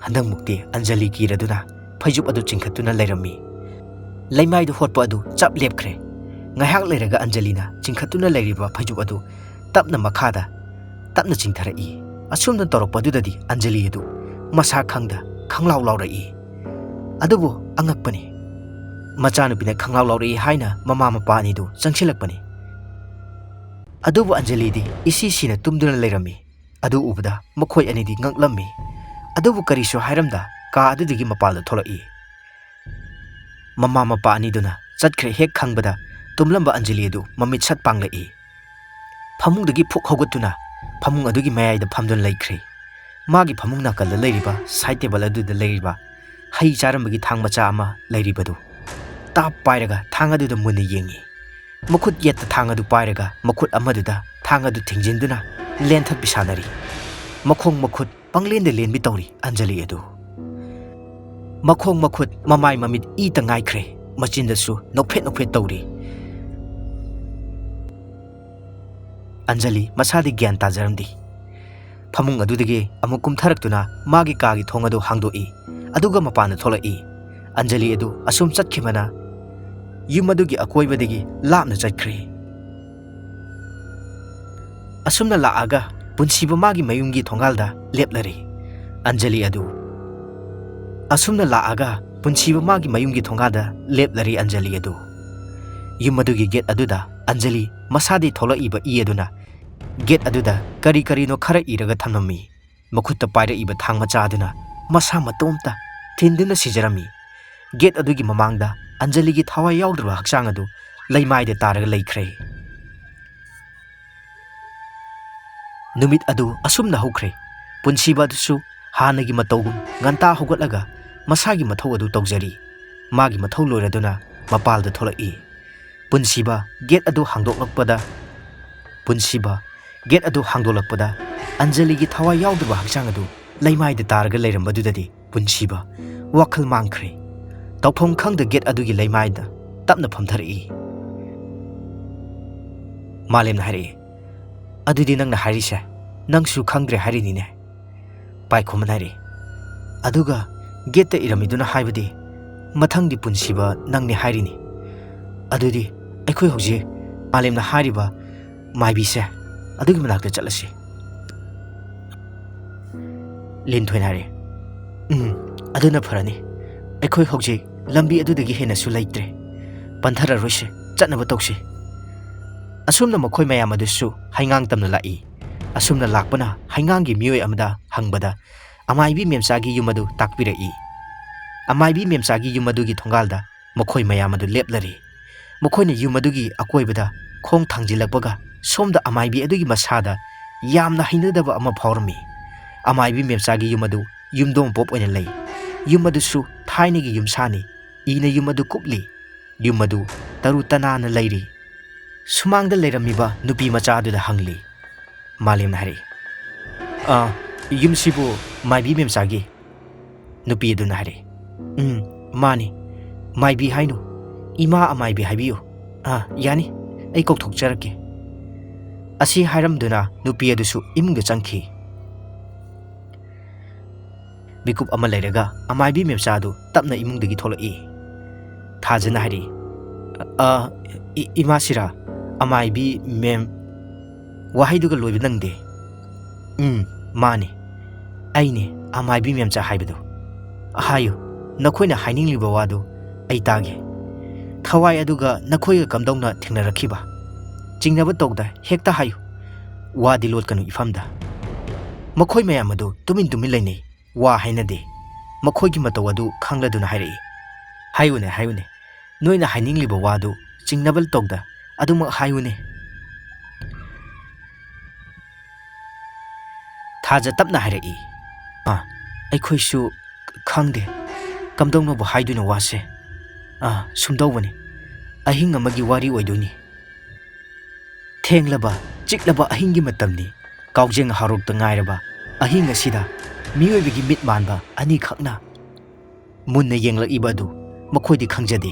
ꯍꯟꯗꯛꯃꯨꯛꯇꯤ ꯑꯟꯖꯂꯤ ꯀꯤꯔꯗꯨꯅ ꯐꯩꯖꯨꯞ ꯑꯗꯨ ꯆꯤꯡꯈꯠꯇꯨꯅ ꯂꯩꯔꯝꯃꯤ꯫ ꯂꯩꯃꯥꯏꯗ ꯍꯣꯠꯄ ꯑꯗꯨ ꯆꯞ ꯂꯦꯞꯈ꯭ꯔꯦ꯫ ꯉꯥꯏꯍꯥꯛ ꯂꯩꯔꯒ ꯑꯟꯖꯂꯤꯅ ꯆꯤꯡꯈꯠꯇꯨꯅ ꯂꯩꯔꯤꯕ ꯐꯩꯖꯨꯞ ꯑꯗꯨ ꯇꯞꯅ ꯃꯈꯥꯗ ꯇꯞꯅ ꯆꯤꯡꯊꯔꯛꯏ꯫ ꯑꯁꯨꯝꯅ ꯇꯧꯔꯛꯄꯗꯨꯗꯗꯤ ꯑꯟꯖꯂꯤ ꯑꯗꯨ ꯃꯁꯥ ꯈꯪꯗ ꯈꯪꯂꯥꯎ ꯂꯥꯎꯔꯛꯏ꯫ ꯑꯗꯨꯕꯨ ꯑꯉꯛꯄꯅꯤ, ꯃꯆꯥꯅꯨꯄꯤꯅ ꯈꯪꯂꯥꯎ ꯂꯥꯎꯔꯛꯏ ꯍꯥꯏꯅ ꯃꯃꯥ ꯃꯄꯥ ꯑꯅꯤꯗꯨ ꯆꯪꯁꯤꯜꯂꯛꯄꯅꯤ꯫ ꯑꯗꯨꯕꯨ ꯑꯟꯖꯂꯤꯗꯤ ꯏꯁꯤ ꯁꯤꯅ ꯇꯨꯝꯗꯨꯅ ꯂꯩꯔꯝꯃꯤ꯫ ꯑꯗꯨ ꯎꯕꯗ ꯃꯈꯣꯏ ꯑꯅꯤꯗꯤ ꯉꯛꯂꯝꯃꯤ꯫ ꯑꯗꯨꯕꯨ ꯀꯔꯤꯁꯨ ꯍꯥꯏꯔꯝꯗ ꯀꯥ ꯑꯗꯨꯗꯒꯤ ꯃꯄꯥꯟꯗ ꯊꯣꯛꯂꯛꯏ꯫ ꯃꯃꯥ ꯃꯄꯥ ꯑꯅꯤꯗꯨꯅ ꯆꯠꯈ꯭ꯔꯦ ꯍꯦꯛ ꯈꯪꯕꯗ ꯇꯨꯝꯂꯝꯕ ꯑꯟꯖꯂꯤ ꯑꯗꯨ ꯃꯃꯤꯠ ꯁꯠ ꯄꯥꯡꯂꯛꯏ꯫ ꯐꯃꯨꯡꯗꯒꯤ ꯐꯨꯛ ꯍꯧꯒꯠꯇꯨꯅ ꯐꯃꯨꯡ ꯑꯗꯨꯒꯤ ꯃꯌꯥꯏꯗ ꯐꯝꯗꯨꯅ ꯂꯩꯈ꯭ꯔꯦ꯫ ꯃꯥꯒꯤ ꯐꯃꯨꯡ ꯅꯥꯀꯜꯗ ꯂꯩꯔꯤꯕ ꯁꯥꯏꯠ ꯇꯦꯕꯜ ꯑꯗꯨꯗ ꯂꯩꯔꯤꯕ ꯍꯩ ꯆꯥꯔꯝꯕꯒꯤ ꯊꯥꯡ ꯃꯆꯥ ꯑꯃ ꯂꯩꯔꯤꯕꯗꯨ ꯇꯥꯞ ꯄꯥꯏꯔꯒ ꯊꯥꯡ ꯑꯗꯨꯗ ꯃꯨꯟꯅ ꯌꯦꯡꯉꯤ꯫ ꯃꯈꯨꯠ ꯌꯦꯠꯇ ꯊꯥꯡ ꯑꯗꯨ ꯄꯥꯏꯔꯒ ꯃꯈꯨꯠ ꯑꯃꯗꯨꯗ ꯊꯥꯡ ꯑꯗꯨ ꯊꯤꯡꯖꯤꯟꯗꯨꯅ ꯂꯦꯟꯊꯠꯄꯤ ꯁꯥꯟꯅꯔꯤ꯫ ꯃꯈꯣꯡ ꯃꯈꯨꯠ ꯄꯪꯂꯦꯟꯗ ꯂꯦꯟꯕꯤ ꯇꯧꯔꯤ ꯑꯟꯖꯂꯤ ꯑꯗꯨ꯫ ꯃꯈꯣꯡ ꯃꯈꯨꯠ ꯃꯃꯥꯏ ꯃꯃꯤꯠ ꯏꯇ ꯉꯥꯏꯈ꯭ꯔꯦ꯫ ꯃꯆꯤꯟꯗꯁꯨ ꯅꯣꯛꯐꯦꯠ ꯅꯣꯛꯐꯦꯠ ꯇꯧꯔꯤ꯫ ꯑꯟꯖꯂꯤ ꯃꯁꯥꯗꯤ ꯒ꯭ꯌꯥꯟ ꯇꯥꯖꯔꯝꯗꯦ꯫ ꯐꯃꯨꯡ ꯑꯗꯨꯗꯒꯤ ꯑꯃꯨꯛ ꯀꯨꯝꯊꯔꯛꯇꯨꯅ ꯃꯥꯒꯤ ꯀꯥꯒꯤ ꯊꯣꯡ ꯑꯗꯨ ꯍꯥꯡꯗꯣꯛꯏ꯫ ꯑꯗꯨꯒ ꯃꯄꯥꯟꯗ ꯊꯣꯛꯂꯛꯏ꯫ ꯑꯟꯖꯂꯤ ꯑꯗꯨ ꯑꯁꯨꯝ ꯆꯠꯈꯤꯕꯅ ꯌꯨꯝ ꯑꯗꯨꯒꯤ ꯑꯀꯣꯏꯕꯗꯒꯤ ꯂꯥꯞꯅ ꯆꯠꯈ꯭ꯔꯦ꯫ ꯑꯁꯨꯝꯅ ꯂꯥꯛꯑꯒ ꯄꯨꯟꯁꯤꯕ ꯃꯥꯒꯤ ꯃꯌꯨꯝꯒꯤ ꯊꯣꯡꯒꯥꯜꯗ ꯂꯦꯞꯂꯔꯦ꯫ ꯑꯟꯖꯂꯤ ꯑꯗꯨ ꯑꯁꯨꯝꯅ ꯂꯥꯛꯑꯒ ꯄꯨꯟꯁꯤꯕ ꯃꯥꯒꯤ ꯃꯌꯨꯝꯒꯤ ꯊꯣꯡꯒꯥꯜꯗ ꯂꯦꯞꯂꯔꯦ ꯑꯟꯖꯂꯤ ꯑꯗꯨ꯫ ꯌꯨꯝ ꯑꯗꯨꯒꯤ ꯒꯦꯠ ꯑꯗꯨꯗ ꯑꯟꯖꯂꯤ ꯃꯁꯥꯗꯤ ꯊꯣꯛꯂꯛꯏꯕ ꯏ ꯑꯗꯨꯅ ꯒꯦꯠ ꯑꯗꯨꯗ ꯀꯔꯤ ꯀꯔꯤꯅꯣ ꯈꯔ ꯏꯔꯒ ꯊꯝꯂꯝꯃꯤ꯫ ꯃꯈꯨꯠꯇ ꯄꯥꯏꯔꯛꯏꯕ ꯊꯥꯡ ꯃꯆꯥ ꯑꯗꯨꯅ ꯃꯁꯥ ꯃꯇꯣꯝꯇ ꯊꯤꯟꯗꯨꯅ ꯁꯤꯖꯔꯝꯃꯤ꯫ ꯒꯦꯠ ꯑꯗꯨꯒꯤ ꯃꯃꯥꯡꯗ ꯑꯟꯖꯂꯤꯒꯤ ꯊꯋꯥꯏ ꯌꯥꯎꯗ꯭ꯔꯕ ꯍꯛꯆꯥꯡ ꯑꯗꯨ ꯂꯩꯃꯥꯏꯗ ꯇꯥꯔꯒ ꯂꯩꯈ꯭ꯔꯦ꯫ ꯅꯨꯃꯤꯠ ꯑꯗꯨ ꯑꯁꯨꯝꯅ ꯍꯧꯈ꯭ꯔꯦ꯫ ꯄꯨꯟꯁꯤꯕ ꯑꯗꯨꯁꯨ ꯍꯥꯟꯅꯒꯤ ꯃꯇꯧꯒꯨꯝ ꯉꯟꯇꯥ ꯍꯧꯒꯠꯂꯒ ꯃꯁꯥꯒꯤ ꯃꯊꯧ ꯑꯗꯨ ꯇꯧꯖꯔꯤ꯫ ꯃꯥꯒꯤ ꯃꯊꯧ ꯂꯣꯏꯔꯗꯨꯅ ꯃꯄꯥꯜꯗ ꯊꯣꯛꯂꯛꯏ꯫ ꯄꯨꯟꯁꯤꯕ ꯒꯦꯠ ꯑꯗꯨ ꯍꯥꯡꯗꯣꯛꯂꯛꯄꯗ, ꯄꯨꯟꯁꯤꯕ ꯒꯦꯠ ꯑꯗꯨ ꯍꯥꯡꯗꯣꯛꯂꯛꯄꯗ ꯑꯟꯖꯂꯤꯒꯤ ꯊꯋꯥꯏ ꯌꯥꯎꯗ꯭ꯔꯕ ꯍꯛꯆꯥꯡ ꯑꯗꯨ ꯂꯩꯃꯥꯏꯗ ꯇꯥꯔꯒ ꯂꯩꯔꯝꯕꯗꯨꯗꯗꯤ ꯄꯨꯟꯁꯤꯕ ꯋꯥꯈꯜ ꯃꯥꯡꯈ꯭ꯔꯦ꯫ ꯇꯧꯐꯝ ꯈꯪꯗ ꯒꯦꯠ ꯑꯗꯨꯒꯤ ꯂꯩꯃꯥꯏꯗ ꯇꯞꯅ ꯐꯝꯊꯔꯛꯏ꯫ ꯃꯥꯂꯦꯝꯅ ꯍꯥꯏꯔꯛꯏ, "ꯑꯗꯨꯗꯤ ꯅꯪꯅ ꯍꯥꯏꯔꯤꯁꯦ ꯅꯪꯁꯨ ꯈꯪꯗ꯭ꯔꯦ ꯍꯥꯏꯔꯤꯅꯤꯅꯦ?" ꯄꯥꯏꯈꯣꯝꯕꯅ ꯍꯥꯏꯔꯛꯏ, "ꯑꯗꯨꯒ ꯒꯦꯠꯇ ꯏꯔꯝꯃꯤꯗꯨꯅ ꯍꯥꯏꯕꯗꯤ ꯃꯊꯪꯒꯤ ꯄꯨꯟꯁꯤꯕ ꯅꯪꯅꯤ ꯍꯥꯏꯔꯤꯅꯤ꯫ ꯑꯗꯨꯗꯤ ꯑꯩꯈꯣꯏ ꯍꯧꯖꯤꯛ ꯃꯥꯂꯦꯝꯅ ꯍꯥꯏꯔꯤꯕ ꯃꯥꯏꯕꯤꯁꯦ ꯑꯗꯨꯒꯤ ꯃꯅꯥꯛꯇ ꯆꯠꯂꯁꯤ꯫" ꯂꯤꯟꯊꯣꯏꯅ ꯍꯥꯏꯔꯛꯏ, "ꯎꯝ, ꯑꯗꯨꯅ ꯐꯔꯅꯤ꯫ ꯑꯩꯈꯣꯏ ꯍꯧꯖꯤꯛ ꯂꯝꯕꯤ ꯑꯗꯨꯗꯒꯤ ꯍꯦꯟꯅꯁꯨ ꯂꯩꯇ꯭ꯔꯦ꯫ ꯄꯟꯊꯔꯔꯣꯏꯁꯦ, ꯆꯠꯅꯕ ꯇꯧꯁꯤ꯫" ꯑꯁꯨꯝꯅ ꯃꯈꯣꯏ ꯃꯌꯥꯝ ꯑꯗꯨꯁꯨ ꯍꯩꯉꯥꯡ ꯇꯝꯅ ꯂꯥꯛꯏ꯫ ꯑꯁꯨꯝꯅ ꯂꯥꯛꯄꯅ ꯍꯩꯉꯥꯡꯒꯤ ꯃꯤꯑꯣꯏ ꯑꯃꯗ ꯍꯪꯕꯗ ꯑꯃꯥꯏꯕꯤ ꯃꯦꯝꯆꯥꯒꯤ ꯌꯨꯝ ꯑꯗꯨ ꯇꯥꯛꯄꯤꯔꯛꯏ꯫ ꯑꯃꯥꯏꯕꯤ ꯃꯦꯝꯆꯥꯒꯤ ꯌꯨꯝ ꯑꯗꯨꯒꯤ ꯊꯣꯡꯒꯥꯜꯗ ꯃꯈꯣꯏ ꯃꯌꯥꯝ ꯑꯗꯨ ꯂꯦꯞꯂꯔꯤ꯫ ꯃꯈꯣꯏꯅ ꯌꯨꯝ ꯑꯗꯨꯒꯤ ꯑꯀꯣꯏꯕꯗ ꯈꯣꯡ ꯊꯥꯡꯖꯤꯜꯂꯛꯄꯒ ꯁꯣꯝꯗ ꯑꯃꯥꯏꯕꯤ ꯑꯗꯨꯒꯤ ꯃꯁꯥꯗ ꯌꯥꯝꯅ ꯍꯩꯅꯗꯕ ꯑꯃ ꯐꯥꯎꯔꯝꯃꯤ꯫ ꯑꯃꯥꯏꯕꯤ ꯃꯦꯝꯆꯥꯒꯤ ꯌꯨꯝ ꯑꯗꯨ ꯌꯨꯝꯗꯣꯡ ꯄꯣꯞ ꯑꯣꯏꯅ ꯂꯩ꯫ ꯌꯨꯝ ꯑꯗꯨꯁꯨ ꯊꯥꯏꯅꯒꯤ ꯌꯨꯝꯁꯥꯅꯤ꯫ ꯏꯅ ꯌꯨꯝ ꯑꯗꯨ ꯀꯨꯞꯂꯤ꯫ ꯌꯨꯝ ꯑꯗꯨ ꯇꯔꯨ ꯇꯅꯥꯟꯅ ꯂꯩꯔꯤ꯫ ꯁꯨꯃꯥꯡꯗ ꯂꯩꯔꯝꯃꯤꯕ ꯅꯨꯄꯤ ꯃꯆꯥ ꯑꯗꯨꯗ ꯍꯪꯂꯤ꯫ ꯃꯥꯂꯦꯝꯅ ꯍꯥꯏꯔꯛꯏ, "ꯑꯥ, ꯌꯨꯝꯁꯤꯕꯨ ꯃꯥꯏꯕꯤ ꯃꯦꯝꯆꯥꯒꯤ?" ꯅꯨꯄꯤ ꯑꯗꯨꯅ ꯍꯥꯏꯔꯛꯏ, "ꯎꯝ, ꯃꯥꯅꯤ꯫ ꯃꯥꯏꯕꯤ ꯍꯥꯏꯅꯨ, ꯏꯃꯥ ꯑꯃꯥꯏꯕꯤ ꯍꯥꯏꯕꯤꯌꯨ꯫ ꯑꯥ, ꯌꯥꯅꯤ, ꯑꯩ ꯀꯧꯊꯣꯛꯆꯔꯛꯀꯦ꯫" ꯑꯁꯤ ꯍꯥꯏꯔꯝꯗꯨꯅ ꯅꯨꯄꯤ ꯑꯗꯨꯁꯨ ꯏꯃꯨꯡꯗ ꯆꯪꯈꯤ꯫ ꯃꯤꯀꯨꯞ ꯑꯃ ꯂꯩꯔꯒ ꯑꯃꯥꯏꯕꯤ ꯃꯦꯝꯆꯥ ꯑꯗꯨ ꯇꯞꯅ ꯏꯃꯨꯡꯗꯒꯤ ꯊꯣꯛꯂꯛꯏ꯫ ꯊꯥꯖꯅ ꯍꯥꯏꯔꯛꯏ, "ꯑ, ꯏ-, ꯏꯃꯥ ꯁꯤꯔꯥ, ꯑꯃꯥꯏꯕꯤ ꯃꯦꯝ?" ꯋꯥꯍꯩꯗꯨꯒ ꯂꯣꯏꯕ ꯅꯪꯗꯦ꯫ "ꯎꯝ, ꯃꯥꯅꯤ꯫ ꯑꯩꯅꯤ ꯑꯃꯥꯏꯕꯤ ꯃꯦꯝꯆꯥ ꯍꯥꯏꯕꯗꯨ꯫ ꯍꯥꯏꯌꯨ, ꯅꯈꯣꯏꯅ ꯍꯥꯏꯅꯤꯡꯂꯤꯕ ꯋꯥꯗꯨ ꯑꯩ ꯇꯥꯒꯦ꯫ ꯊꯋꯥꯏ ꯑꯗꯨꯒ ꯅꯈꯣꯏꯒ ꯀꯝꯗꯧꯅ ꯊꯦꯡꯅꯔꯛꯈꯤꯕ? ꯆꯤꯡꯅꯕ ꯇꯧꯗ, ꯍꯦꯛꯇ ꯍꯥꯏꯌꯨ꯫ "ꯋꯥꯗꯤ ꯂꯣꯠꯀꯅꯨ ꯏꯐꯝꯗ꯫ ꯃꯈꯣꯏ ꯃꯌꯥꯝ ꯑꯗꯨ ꯇꯨꯃꯤꯟ ꯇꯨꯃꯤꯟ ꯂꯩꯅꯩ, ꯋꯥ ꯍꯥꯏꯅꯗꯦ꯫ ꯃꯈꯣꯏꯒꯤ ꯃꯇꯧ ꯑꯗꯨ ꯈꯪꯂꯗꯨꯅ ꯍꯥꯏꯔꯛꯏ꯫ ꯍꯥꯏꯌꯨꯅꯦ, ꯍꯥꯏꯌꯨꯅꯦ, ꯅꯣꯏꯅ ꯍꯥꯏꯅꯤꯡꯂꯤꯕ ꯋꯥꯗꯨ ꯆꯤꯡꯅꯕ ꯇꯧꯗ ꯑꯗꯨꯃꯛ ꯍꯥꯏꯌꯨꯅꯦ"꯫ ꯊꯥꯖ ꯇꯞꯅ ꯍꯥꯏꯔꯛꯏ, "ꯑꯥ, ꯑꯩꯈꯣꯏꯁꯨ ꯈꯪꯗꯦ ꯀꯝꯗꯧꯅꯕꯨ ꯍꯥꯏꯗꯣꯏꯅꯣ ꯋꯥꯁꯦ꯫ ꯑꯥ, ꯁꯨꯝꯗꯧꯕꯅꯤ, ꯑꯍꯤꯡ ꯑꯃꯒꯤ ꯋꯥꯔꯤ ꯑꯣꯏꯗꯣꯏꯅꯤ꯫ ꯊꯦꯡꯂꯕ, ꯆꯤꯛꯂꯕ ꯑꯍꯤꯡꯒꯤ ꯃꯇꯝꯅꯤ꯫ ꯀꯥꯎꯖꯦꯡ ꯍꯥꯔꯣꯛꯇ ꯉꯥꯏꯔꯕ ꯑꯍꯤꯡ ꯑꯁꯤꯗ ꯃꯤꯑꯣꯏꯕꯒꯤ ꯃꯤꯠ ꯃꯥꯟꯕ ꯑꯅꯤꯈꯛꯅ ꯃꯨꯟꯅ ꯌꯦꯡꯂꯛꯏꯕ ꯑꯗꯨ ꯃꯈꯣꯏꯗꯤ ꯈꯪꯖꯗꯦ"꯫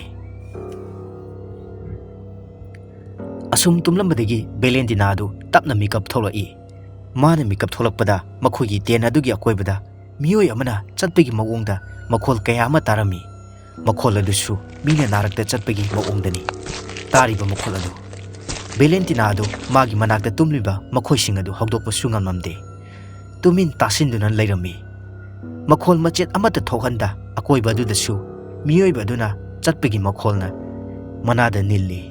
ꯑꯁꯨꯝ ꯇꯨꯝꯂꯝꯕꯗꯒꯤ ꯚꯦꯂꯦꯟꯇꯤꯅꯥ ꯑꯗꯨ ꯇꯞꯅ ꯃꯤꯀꯞ ꯊꯣꯛꯂꯛꯏ꯫ ꯃꯥꯅ ꯃꯤꯀꯞ ꯊꯣꯛꯂꯛꯄꯗ ꯃꯈꯣꯏꯒꯤ ꯇꯦꯟ ꯑꯗꯨꯒꯤ ꯑꯀꯣꯏꯕꯗ ꯃꯤꯑꯣꯏ ꯑꯃꯅ ꯆꯠꯄꯒꯤ ꯃꯑꯣꯡꯗ ꯃꯈꯣꯜ ꯀꯌꯥ ꯑꯃ ꯇꯥꯔꯝꯃꯤ꯫ ꯃꯈꯣꯜ ꯑꯗꯨꯁꯨ ꯃꯤꯅ ꯅꯥꯔꯛꯇ ꯆꯠꯄꯒꯤ ꯃꯑꯣꯡꯗꯅꯤ ꯇꯥꯔꯤꯕ ꯃꯈꯣꯜ ꯑꯗꯨ꯫ ꯚꯦꯂꯦꯟꯇꯤꯅꯥ ꯑꯗꯨ ꯃꯥꯒꯤ ꯃꯅꯥꯛꯇ ꯇꯨꯝꯂꯤꯕ ꯃꯈꯣꯏꯁꯤꯡ ꯑꯗꯨ ꯍꯧꯗꯣꯛꯄꯁꯨ ꯉꯝꯂꯝꯗꯦ꯫ ꯇꯨꯃꯤꯟ ꯇꯥꯁꯤꯟꯗꯨꯅ ꯂꯩꯔꯝꯃꯤ꯫ ꯃꯈꯣꯜ ꯃꯆꯦꯠ ꯑꯃꯠꯇ ꯊꯣꯛꯍꯟꯗ ꯑꯀꯣꯏꯕ ꯑꯗꯨꯗꯁꯨ ꯃꯤꯑꯣꯏꯕ ꯑꯗꯨꯅ ꯆꯠꯄꯒꯤ ꯃꯈꯣꯜꯅ ꯃꯅꯥꯗ ꯅꯤꯜꯂꯤ꯫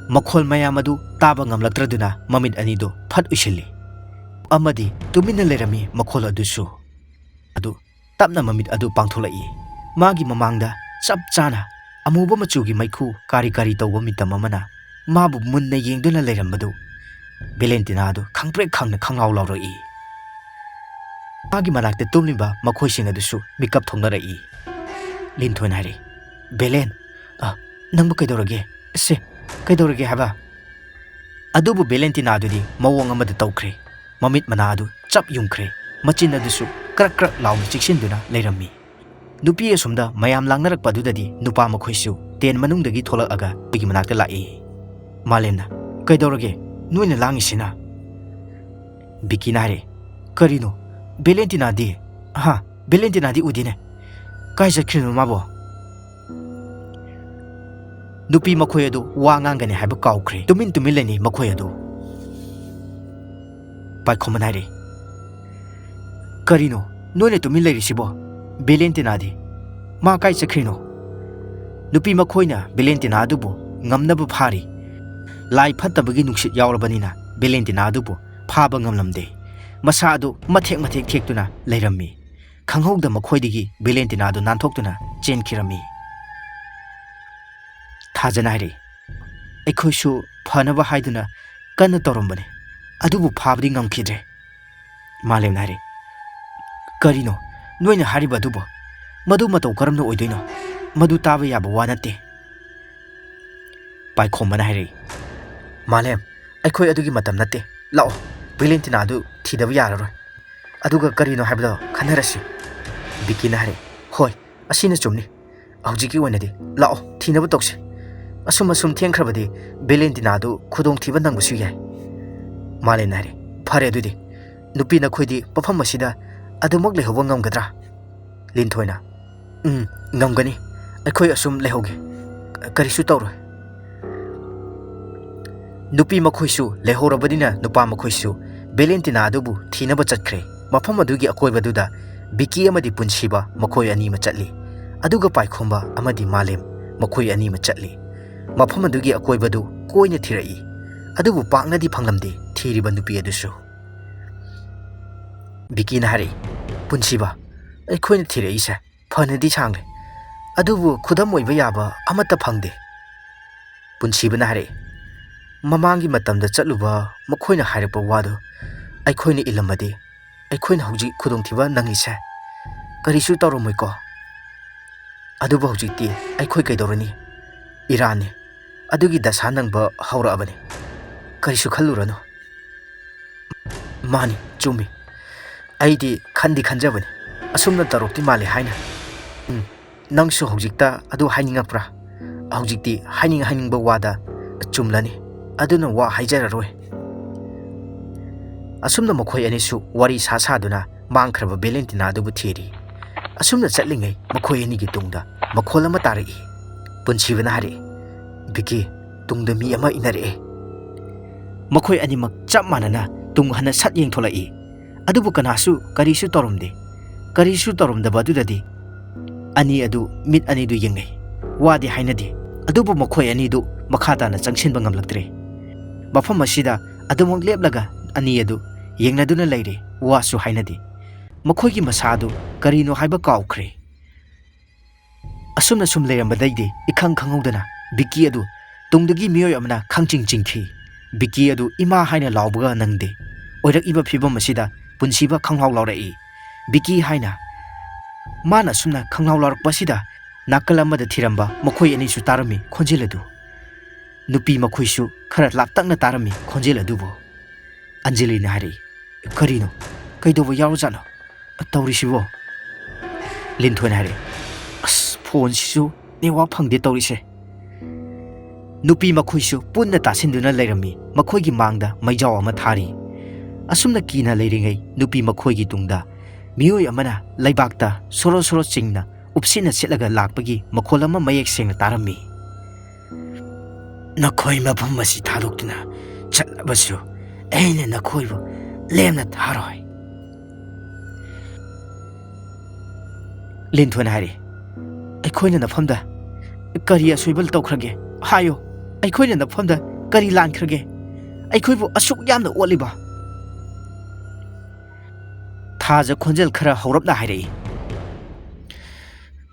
ꯃꯈꯣꯜ ꯃꯌꯥꯝ ꯑꯗꯨ ꯇꯥꯕ ꯉꯝꯂꯛꯇ꯭ꯔꯗꯨꯅ ꯃꯃꯤꯠ ꯑꯅꯤꯗꯨ ꯐꯠ ꯎꯏꯁꯤꯜꯂꯤ꯫ ꯑꯃꯗꯤ ꯇꯨꯃꯤꯟꯅ ꯂꯩꯔꯝꯃꯤ ꯃꯈꯣꯜ ꯑꯗꯨꯁꯨ꯫ ꯑꯗꯨ ꯇꯞꯅ ꯃꯃꯤꯠ ꯑꯗꯨ ꯄꯥꯡꯊꯣꯛꯂꯛꯏ꯫ ꯃꯥꯒꯤ ꯃꯃꯥꯡꯗ ꯆꯞ ꯆꯥꯅ ꯑꯃꯨꯕ ꯃꯆꯨꯒꯤ ꯃꯩꯈꯨ ꯀꯥꯔꯤ ꯀꯥꯔꯤ ꯇꯧꯕ ꯃꯤꯇꯝ ꯑꯃꯅ ꯃꯥꯕꯨ ꯃꯨꯟꯅ ꯌꯦꯡꯗꯨꯅ ꯂꯩꯔꯝꯕꯗꯨ ꯚꯦꯂꯦꯟꯇꯤꯅꯥ ꯑꯗꯨ ꯈꯪꯄ꯭ꯔꯦꯛ ꯈꯪꯅ ꯈꯪꯂꯥꯎ ꯂꯥꯎꯔꯛꯏ꯫ ꯃꯥꯒꯤ ꯃꯅꯥꯛꯇ ꯇꯨꯝꯂꯤꯕ ꯃꯈꯣꯏꯁꯤꯡ ꯑꯗꯨꯁꯨ ꯃꯤꯀꯞ ꯊꯣꯛꯅꯔꯛꯏ꯫ ꯂꯤꯟꯊꯣꯏꯅ ꯍꯥꯏꯔꯛꯏ, "ꯚꯦꯂꯦꯟ, ꯑ, ꯅꯪꯕꯨ ꯀꯩꯗꯧꯔꯒꯦ? ꯁꯦ, ꯀꯩꯗꯧꯔꯒꯦ ꯍꯥꯏꯕ?" ꯑꯗꯨꯕꯨ ꯚꯦꯂꯦꯟꯇꯤꯅꯥꯗꯨꯗꯤ ꯃꯑꯣꯡ ꯑꯃꯗ ꯇꯧꯈ꯭ꯔꯦ꯫ ꯃꯃꯤꯠ ꯃꯅꯥ ꯑꯗꯨ ꯆꯞ ꯌꯨꯡꯈ꯭ꯔꯦ꯫ ꯃꯆꯤꯟ ꯑꯗꯨꯁꯨ ꯀ꯭ꯔꯛ ꯀ꯭ꯔꯛ ꯂꯥꯎꯅ ꯆꯤꯛꯁꯤꯟꯗꯨꯅ ꯂꯩꯔꯝꯃꯤ꯫ ꯅꯨꯄꯤ ꯑꯁꯣꯝꯗ ꯃꯌꯥꯝ ꯂꯥꯡꯅꯔꯛꯄ ꯑꯗꯨꯗꯗꯤ ꯅꯨꯄꯥ ꯃꯈꯣꯏꯁꯨ ꯇꯦꯟ ꯃꯅꯨꯡꯗꯒꯤ ꯊꯣꯛꯂꯛꯑꯒ ꯑꯩꯈꯣꯏꯒꯤ ꯃꯅꯥꯛꯇ ꯂꯥꯛꯏ꯫ ꯃꯥꯂꯦꯝꯅ, "ꯀꯩꯗꯧꯔꯒꯦ? ꯅꯣꯏꯅ ꯂꯥꯡꯉꯤꯁꯤꯅ?" ꯕꯤꯀꯤꯅ ꯍꯥꯏꯔꯛꯏ, "ꯀꯔꯤꯅꯣ? ꯚꯦꯂꯦꯟꯇꯤꯅꯥꯗꯤ? ꯍꯥ? ꯚꯦꯂꯦꯟꯇꯤꯅꯥꯗꯤ ꯎꯗꯦꯅꯦ꯫ ꯀꯥꯏ ꯆꯠꯈ꯭ꯔꯤꯅꯣ ꯃꯥꯕꯣ?" ꯅꯨꯄꯤ ꯃꯈꯣꯏ ꯑꯗꯨ ꯋꯥ ꯉꯥꯡꯒꯅꯤ ꯍꯥꯏꯕ ꯀꯥꯎꯈ꯭ꯔꯦ꯫ ꯇꯨꯃꯤꯟ ꯇꯨꯃꯤꯟ ꯂꯩꯅꯩ ꯃꯈꯣꯏ ꯑꯗꯨ꯫ ꯄꯥꯏꯈꯣꯝꯕꯅ ꯍꯥꯏꯔꯛꯏ, "ꯀꯔꯤꯅꯣ ꯅꯣꯏꯅ ꯇꯨꯃꯤꯟ ꯂꯩꯔꯤꯁꯤꯕꯣ? ꯚꯦꯂꯦꯟꯇꯤꯅꯥꯗꯤ? ꯃꯥ ꯀꯥꯏ ꯆꯠꯈ꯭ꯔꯤꯅꯣ?" ꯅꯨꯄꯤ ꯃꯈꯣꯏꯅ ꯚꯦꯂꯦꯟꯇꯤꯅꯥ ꯑꯗꯨꯕꯨ ꯉꯝꯅꯕ ꯐꯥꯔꯤ꯫ ꯂꯥꯏ ꯐꯠꯇꯕꯒꯤ ꯅꯨꯡꯁꯤꯠ ꯌꯥꯎꯔꯕꯅꯤꯅ ꯚꯦꯂꯦꯟꯇꯤꯅꯥ ꯑꯗꯨꯕꯨ ꯐꯥꯕ ꯉꯝꯂꯝꯗꯦ꯫ ꯃꯁꯥ ꯑꯗꯨ ꯃꯊꯦꯛ ꯃꯊꯦꯛ ꯊꯦꯛꯇꯨꯅ ꯂꯩꯔꯝꯃꯤ꯫ ꯈꯪꯍꯧꯗ ꯃꯈꯣꯏꯗꯒꯤ ꯚꯦꯂꯦꯟꯇꯤꯅꯥ ꯑꯗꯨ ꯅꯥꯟꯊꯣꯛꯇꯨꯅ ꯆꯦꯟꯈꯤꯔꯝꯃꯤ꯫ ꯊꯥꯖꯅ ꯍꯥꯏꯔꯛꯏ, "ꯑꯩꯈꯣꯏꯁꯨ ꯐꯅꯕ ꯍꯥꯏꯗꯨꯅ ꯀꯟꯅ ꯇꯧꯔꯝꯕꯅꯤ, ꯑꯗꯨꯕꯨ ꯐꯥꯕꯗꯤ ꯉꯝꯈꯤꯗ꯭ꯔꯦ꯫" ꯃꯥꯂꯦꯝꯅ ꯍꯥꯏꯔꯛꯏ, "ꯀꯔꯤꯅꯣ ꯅꯣꯏꯅ ꯍꯥꯏꯔꯤꯕ ꯑꯗꯨꯕꯨ? ꯃꯗꯨ ꯃꯇꯧ ꯀꯔꯝꯅ ꯑꯣꯏꯗꯣꯏꯅꯣ? ꯃꯗꯨ ꯇꯥꯕ ꯌꯥꯕ ꯋꯥ ꯅꯠꯇꯦ꯫" ꯄꯥꯏꯈꯣꯝꯕꯅ ꯍꯥꯏꯔꯛꯏ, "ꯃꯥꯂꯦꯝ, ꯑꯩꯈꯣꯏ ꯑꯗꯨꯒꯤ ꯃꯇꯝ ꯅꯠꯇꯦ꯫ ꯂꯥꯛꯑꯣ, ꯚꯦꯂꯦꯟꯇꯤꯅꯥ ꯑꯗꯨ ꯊꯤꯗꯕ ꯌꯥꯔꯔꯣꯏ꯫ ꯑꯗꯨꯒ ꯀꯔꯤꯅꯣ ꯍꯥꯏꯕꯗꯣ ꯈꯟꯅꯔꯁꯤ꯫" ꯕꯤꯀꯤꯅ ꯍꯥꯏꯔꯛꯏ, "ꯍꯣꯏ, ꯑꯁꯤꯅ ꯆꯨꯝꯅꯤ꯫ ꯍꯧꯖꯤꯛꯀꯤ ꯑꯣꯏꯅꯗꯤ ꯂꯥꯛꯑꯣ, ꯊꯤꯅꯕ ꯇꯧꯁꯤ꯫ ꯑꯁꯨꯝ ꯑꯁꯨꯝ ꯊꯦꯡꯈ꯭ꯔꯕꯗꯤ ꯚꯦꯂꯦꯟꯇꯤꯅꯥ ꯑꯗꯨ ꯈꯨꯗꯣꯡꯊꯤꯕ ꯅꯪꯕꯁꯨ ꯌꯥꯏ꯫" ꯃꯥꯂꯦꯝꯅ ꯍꯥꯏꯔꯛꯏ, "ꯐꯔꯦ ꯑꯗꯨꯗꯤ, ꯅꯨꯄꯤ ꯅꯈꯣꯏꯗꯤ ꯃꯐꯝ ꯑꯁꯤꯗ ꯑꯗꯨꯃꯛ ꯂꯩꯍꯧꯕ ꯉꯝꯒꯗ꯭ꯔꯥ?" ꯂꯤꯟꯊꯣꯏꯅ, "ꯎꯝ, ꯉꯝꯒꯅꯤ꯫ ꯑꯩꯈꯣꯏ ꯑꯁꯨꯝ ꯂꯩꯍꯧꯒꯦ꯫ ꯀꯔꯤꯁꯨ ꯇꯧꯔꯣꯏ꯫" ꯅꯨꯄꯤ ꯃꯈꯣꯏꯁꯨ ꯂꯩꯍꯧꯔꯕꯅꯤꯅ ꯅꯨꯄꯥ ꯃꯈꯣꯏꯁꯨ ꯚꯦꯂꯦꯟꯇꯤꯅꯥ ꯑꯗꯨꯕꯨ ꯊꯤꯅꯕ ꯆꯠꯈ꯭ꯔꯦ꯫ ꯃꯐꯝ ꯑꯗꯨꯒꯤ ꯑꯀꯣꯏꯕꯗꯨꯗ ꯕꯤꯀꯤ ꯑꯃꯗꯤ ꯄꯨꯟꯁꯤꯕ ꯃꯈꯣꯏ ꯑꯅꯤꯃꯛ ꯆꯠꯂꯤ꯫ ꯑꯗꯨꯒ ꯄꯥꯏꯈꯣꯝꯕ ꯑꯃꯗꯤ ꯃꯥꯂꯦꯝ ꯃꯈꯣꯏ ꯑꯅꯤꯃꯛ ꯆꯠꯂꯤ꯫ ꯃꯐꯝ ꯑꯗꯨꯒꯤ ꯑꯀꯣꯏꯕꯗꯨ ꯀꯣꯏꯅ ꯊꯤꯔꯛꯏ꯫ ꯑꯗꯨꯕꯨ ꯄꯥꯛꯅꯗꯤ ꯐꯪꯂꯝꯗꯦ ꯊꯤꯔꯤꯕ ꯅꯨꯄꯤ ꯑꯗꯨꯁꯨ꯫ ꯕꯤꯀꯤꯅ ꯍꯥꯏꯔꯛꯏ, "ꯄꯨꯟꯁꯤꯕ, ꯑꯩꯈꯣꯏꯅ ꯊꯤꯔꯛꯏꯁꯦ ꯐꯅꯗꯤ ꯁꯥꯡꯂꯦ, ꯑꯗꯨꯕꯨ ꯈꯨꯗꯝ ꯑꯣꯏꯕ ꯌꯥꯕ ꯑꯃꯠꯇ ꯐꯪꯗꯦ꯫" ꯄꯨꯟꯁꯤꯕꯅ ꯍꯥꯏꯔꯛꯏ, "ꯃꯃꯥꯡꯒꯤ ꯃꯇꯝꯗ ꯆꯠꯂꯨꯕ ꯃꯈꯣꯏꯅ ꯍꯥꯏꯔꯛꯄ ꯋꯥꯗꯨ ꯑꯩꯈꯣꯏꯅ ꯏꯜꯂꯝꯃꯗꯤ ꯑꯩꯈꯣꯏꯅ ꯍꯧꯖꯤꯛ ꯈꯨꯗꯣꯡꯊꯤꯕ ꯅꯪꯉꯤꯁꯦ ꯀꯔꯤꯁꯨ ꯇꯧꯔꯝꯃꯣꯏꯀꯣ? ꯑꯗꯨꯕꯨ ꯍꯧꯖꯤꯛꯇꯤ ꯑꯩꯈꯣꯏ ꯀꯩꯗꯧꯔꯅꯤ? ꯏꯔꯥꯟꯅꯤ꯫ ꯑꯗꯨꯒꯤ ꯗꯁꯥ ꯅꯪꯕ ꯍꯧꯔꯛꯑꯕꯅꯤ꯫ ꯀꯔꯤꯁꯨ ꯈꯜꯂꯨꯔꯅꯨ꯫" "ꯃꯥꯅꯤ, ꯆꯨꯝꯃꯤ꯫ ꯑꯩꯗꯤ ꯈꯟꯗꯤ ꯈꯟꯖꯕꯅꯤ, ꯑꯁꯨꯝꯅ ꯇꯧꯔꯛꯇꯤ ꯃꯥꯜꯂꯤ ꯍꯥꯏꯅ꯫ ꯎꯝ, ꯅꯪꯁꯨ ꯍꯧꯖꯤꯛꯇ ꯑꯗꯨ ꯍꯥꯏꯅꯤꯡꯉꯛꯄ꯭ꯔꯥ? ꯍꯧꯖꯤꯛꯇꯤ ꯍꯥꯏꯅꯤꯡ ꯍꯥꯏꯅꯤꯡꯕ ꯋꯥꯗ ꯆꯨꯝꯂꯅꯤ, ꯑꯗꯨꯅ ꯋꯥ ꯍꯥꯏꯖꯔꯔꯣꯏ꯫" ꯑꯁꯨꯝꯅ ꯃꯈꯣꯏ ꯑꯅꯤꯁꯨ ꯋꯥꯔꯤ ꯁꯥ ꯁꯥꯗꯨꯅ ꯃꯥꯡꯈ꯭ꯔꯕ ꯚꯦꯂꯦꯟꯇꯤꯅꯥ ꯑꯗꯨꯕꯨ ꯊꯤꯔꯤ꯫ ꯑꯁꯨꯝꯅ ꯆꯠꯂꯤꯉꯩ ꯃꯈꯣꯏ ꯑꯅꯤꯒꯤ ꯇꯨꯡꯗ ꯃꯈꯣꯜ ꯑꯃ ꯇꯥꯔꯛꯏ꯫ ꯄꯨꯟꯁꯤꯕꯅ ꯍꯥꯏꯔꯛꯏ, "ꯕꯤꯀꯤ, ꯇꯨꯡꯗ ꯃꯤ ꯑꯃ ꯏꯟꯅꯔꯛꯑꯦ꯫" ꯃꯈꯣꯏ ꯑꯅꯤꯃꯛ ꯆꯞ ꯃꯥꯟꯅꯅ ꯇꯨꯡ ꯍꯟꯅ ꯁꯠ ꯌꯦꯡꯊꯣꯛꯂꯛꯏ꯫ ꯑꯗꯨꯕꯨ ꯀꯅꯥꯁꯨ ꯀꯔꯤꯁꯨ ꯇꯧꯔꯝꯗꯦ꯫ ꯀꯔꯤꯁꯨ ꯇꯧꯔꯝꯗꯕ ꯑꯗꯨꯗꯗꯤ ꯑꯅꯤ ꯑꯗꯨ ꯃꯤꯠ ꯑꯅꯤꯗꯨ ꯌꯦꯡꯅꯩ꯫ ꯋꯥꯗꯤ ꯍꯥꯏꯅꯗꯦ꯫ ꯑꯗꯨꯕꯨ ꯃꯈꯣꯏ ꯑꯅꯤꯗꯨ ꯃꯈꯥ ꯇꯥꯅ ꯆꯪꯁꯤꯟꯕ ꯉꯝꯂꯛꯇ꯭ꯔꯦ꯫ ꯃꯐꯝ ꯑꯁꯤꯗ ꯑꯗꯨꯃꯛ ꯂꯦꯞꯂꯒ ꯑꯅꯤ ꯑꯗꯨ ꯌꯦꯡꯅꯗꯨꯅ ꯂꯩꯔꯦ, ꯋꯥꯁꯨ ꯍꯥꯏꯅꯗꯦ꯫ ꯃꯈꯣꯏꯒꯤ ꯃꯁꯥꯗꯨ ꯀꯔꯤꯅꯣ ꯍꯥꯏꯕ ꯀꯥꯎꯈ꯭ꯔꯦ꯫ ꯑꯁꯨꯝꯅ ꯁꯨꯝ ꯂꯩꯔꯝꯕꯗꯩꯗꯤ ꯏꯈꯪ ꯈꯪꯍꯧꯗꯅ ꯕꯤꯀꯤ ꯑꯗꯨ ꯇꯨꯡꯗꯒꯤ ꯃꯤꯑꯣꯏ ꯑꯃꯅ ꯈꯪꯆꯤꯡ ꯆꯤꯡꯈꯤ꯫ ꯕꯤꯀꯤ ꯑꯗꯨ ꯏꯃꯥ ꯍꯥꯏꯅ ꯂꯥꯎꯕꯒ ꯅꯪꯗꯦ꯫ ꯑꯣꯏꯔꯛꯏꯕ ꯐꯤꯕꯝ ꯑꯁꯤꯗ ꯄꯨꯟꯁꯤꯕ ꯈꯪꯂꯥꯎ ꯂꯥꯎꯔꯛꯏ꯫ ꯕꯤꯀꯤ ꯍꯥꯏꯅ꯫ ꯃꯥꯅ ꯑꯁꯨꯝꯅ ꯈꯪꯂꯥꯎ ꯂꯥꯎꯔꯛꯄ ꯑꯁꯤꯗ ꯅꯥꯀꯜ ꯑꯃꯗ ꯊꯤꯔꯝꯕ ꯃꯈꯣꯏ ꯑꯅꯤꯁꯨ ꯇꯥꯔꯝꯃꯤ ꯈꯣꯟꯖꯦꯜ ꯑꯗꯨ꯫ ꯅꯨꯄꯤ ꯃꯈꯣꯏꯁꯨ ꯈꯔ ꯂꯥꯞꯇꯛꯅ ꯇꯥꯔꯝꯃꯤ ꯈꯣꯟꯖꯦꯜ ꯑꯗꯨꯕꯨ꯫ ꯑꯟꯖꯂꯤꯅ ꯍꯥꯏꯔꯛꯏ, "ꯀꯔꯤꯅꯣ? ꯀꯩꯗꯧꯕ ꯌꯥꯎꯔꯖꯥꯠꯅꯣ ꯇꯧꯔꯤꯁꯤꯕꯣ?" ꯂꯤꯟꯊꯣꯏꯅ ꯍꯥꯏꯔꯛꯏ, "ꯑꯁ, ꯐꯣꯟꯁꯤꯁꯨ ꯅꯦꯠꯋꯥꯛ ꯐꯪꯗꯦ ꯇꯧꯔꯤꯁꯦ꯫" ꯅꯨꯄꯤ ꯃꯈꯣꯏꯁꯨ ꯄꯨꯟꯅ ꯇꯥꯁꯤꯟꯗꯨꯅ ꯂꯩꯔꯝꯃꯤ꯫ ꯃꯈꯣꯏꯒꯤ ꯃꯥꯡꯗ ꯃꯩꯖꯥꯎ ꯑꯃ ꯊꯥꯔꯤ꯫ ꯑꯁꯨꯝꯅ ꯀꯤꯅ ꯂꯩꯔꯤꯉꯩ ꯅꯨꯄꯤ ꯃꯈꯣꯏꯒꯤ ꯇꯨꯡꯗ ꯃꯤꯑꯣꯏ ꯑꯃꯅ ꯂꯩꯕꯥꯛꯇ ꯁꯣꯔꯣ ꯁꯣꯔꯣ ꯆꯤꯡꯅ ꯎꯞꯁꯤꯠꯅ ꯁꯤꯠꯂꯒ ꯂꯥꯛꯄꯒꯤ ꯃꯈꯣꯜ ꯑꯃ ꯃꯌꯦꯛ ꯁꯦꯡꯅ ꯇꯥꯔꯝꯃꯤ꯫ "ꯅꯈꯣꯏ ꯃꯐꯝ ꯑꯁꯤ ꯊꯥꯗꯣꯛꯇꯨꯅ ꯆꯠꯂꯕꯁꯨ ꯑꯩꯅ ꯅꯈꯣꯏꯕꯨ ꯂꯦꯝꯅ ꯊꯥꯔꯣꯏ꯫" ꯂꯤꯟꯊꯣꯏꯅ ꯍꯥꯏꯔꯤ, "ꯑꯩꯈꯣꯏꯅ ꯅꯐꯝꯗ ꯀꯔꯤ ꯑꯁꯣꯏꯕ ꯇꯧꯈ꯭ꯔꯒꯦ? ꯍꯥꯏꯌꯨ, ꯑꯩꯈꯣꯏꯅ ꯅꯐꯝꯗ ꯀꯔꯤ ꯂꯥꯟꯈ꯭ꯔꯒꯦ? ꯑꯩꯈꯣꯏꯕꯨ ꯑꯁꯨꯛ ꯌꯥꯝꯅ ꯑꯣꯠꯂꯤꯕ?" ꯊꯥꯖ ꯈꯣꯟꯖꯦꯜ ꯈꯔ ꯍꯧꯔꯞꯅ ꯍꯥꯏꯔꯛꯏ,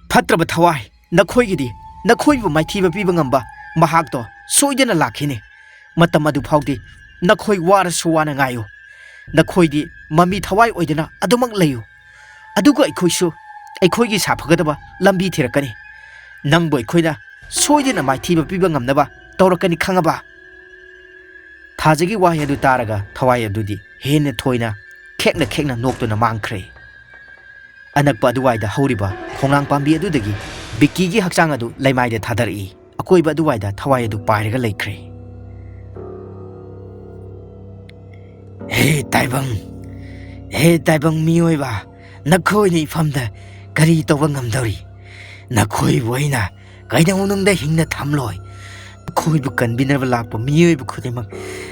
"ꯐꯠꯇ꯭ꯔꯕ ꯊꯋꯥꯏ, ꯅꯈꯣꯏꯒꯤꯗꯤ ꯅꯈꯣꯏꯕꯨ ꯃꯥꯏꯊꯤꯕ ꯄꯤꯕ ꯉꯝꯕ ꯃꯍꯥꯛꯇꯣ ꯁꯣꯏꯗꯅ ꯂꯥꯛꯈꯤꯅꯤ꯫ ꯃꯇꯝ ꯑꯗꯨ ꯐꯥꯎꯗꯤ ꯅꯈꯣꯏ ꯋꯥꯔꯁꯨ ꯋꯥꯅ ꯉꯥꯏꯌꯨ꯫ ꯅꯈꯣꯏꯗꯤ ꯃꯃꯤ ꯊꯋꯥꯏ ꯑꯣꯏꯗꯨꯅ ꯑꯗꯨꯃꯛ ꯂꯩꯌꯨ꯫ ꯑꯗꯨꯒ ꯑꯩꯈꯣꯏꯁꯨ ꯑꯩꯈꯣꯏꯒꯤ ꯁꯥꯐꯒꯗꯕ ꯂꯝꯕꯤ ꯊꯤꯔꯛꯀꯅꯤ꯫ ꯅꯪꯕꯨ ꯑꯩꯈꯣꯏꯅ ꯁꯣꯏꯗꯅ ꯃꯥꯏꯊꯤꯕ ꯄꯤꯕ ꯉꯝꯅꯕ ꯇꯧꯔꯛꯀꯅꯤ, ꯈꯪꯉꯕ?" ꯊꯥꯖꯒꯤ ꯋꯥꯍꯩ ꯑꯗꯨ ꯇꯥꯔꯒ ꯊꯋꯥꯏ ꯑꯗꯨꯗꯤ ꯍꯦꯟꯅ ꯊꯣꯏꯅ ꯈꯦꯛꯅ ꯈꯦꯛꯅ ꯅꯣꯛꯇꯨꯅ ꯃꯥꯡꯈ꯭ꯔꯦ꯫ ꯑꯅꯛꯄ ꯑꯗꯨꯋꯥꯏꯗ ꯍꯧꯔꯤꯕ ꯈꯣꯡꯅꯥꯡ ꯄꯥꯝꯕꯤ ꯑꯗꯨꯗꯒꯤ ꯕꯤꯛꯀꯤꯒꯤ ꯍꯛꯆꯥꯡ ꯑꯗꯨ ꯂꯩꯃꯥꯏꯗ ꯊꯥꯗꯔꯛꯏ꯫ ꯑꯀꯣꯏꯕ ꯑꯗꯨꯋꯥꯏꯗ ꯊꯋꯥꯏ ꯑꯗꯨ ꯄꯥꯏꯔꯒ ꯂꯩꯈ꯭ꯔꯦ꯫ "ꯍꯦ ꯇꯥꯏꯕꯪ, ꯍꯦ ꯇꯥꯏꯕꯪ ꯃꯤꯑꯣꯏꯕ, ꯅꯈꯣꯏꯅ ꯏꯐꯝꯗ ꯀꯔꯤ ꯇꯧꯕ ꯉꯝꯗꯧꯔꯤ? ꯅꯈꯣꯏꯕꯨ ꯑꯩꯅ ꯀꯩꯗꯧꯅꯨꯡꯗ ꯍꯤꯡꯅ ꯊꯝꯂꯣꯏ꯫ ꯅꯈꯣꯏꯕꯨ ꯀꯟꯕꯤꯅꯕ ꯂꯥꯛꯄ ꯃꯤꯑꯣꯏꯕ ꯈꯨꯗꯤꯡꯃꯛ